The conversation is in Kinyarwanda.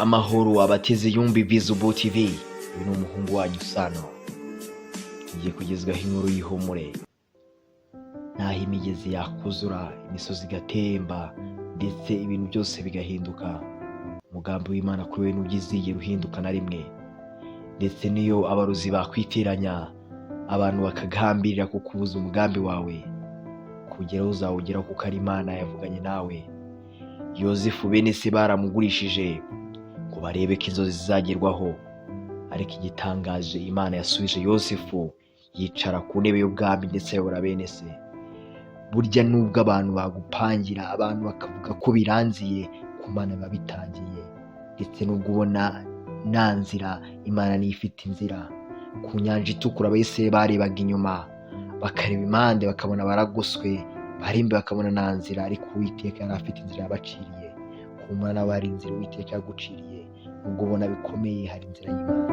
Amahoro abateze yumbi Visible TV. Uyu ni umuhungu wanyu Sano, ngiye kugezwaho inkuru y'ihumure. Naho imigezi yakuzura, imisozi igatemba, ndetse ibintu byose bigahinduka, umugambi w'Imana kuri we ntujya uhinduka na rimwe. Ndetse n'iyo abarozi bakwiteranya, abantu bakagambirira kukubuza umugambi wawe kugeraho, uzawugeraho kuko ari Imana yavuganye nawe. Yozefu bene se baramugurishije ngo barebe ko inzozi zizagerwaho, ariko igitangaje, Imana yasubije Yosefu yicara ku ntebe y'ubwami, ndetse ayobora bene se. Burya nubwo abantu bagupangira, abantu bakavuga ko birangiye, ku Mana biba bitangiye. Ndetse nubwo ubona nta nzira, Imana niyo ifite inzira. Ku Nyanja Itukura, Abayisiraheli barebaga inyuma, bakareba impande, bakabona baragoswe, barimbe, bakabona nta nzira, ariko Uwiteka yari afite inzira yabaciriye. Humura, nawe hari inzira Uwiteka yaguciriye. Nubwo ubona bikomeye, hari inzira y'Imana.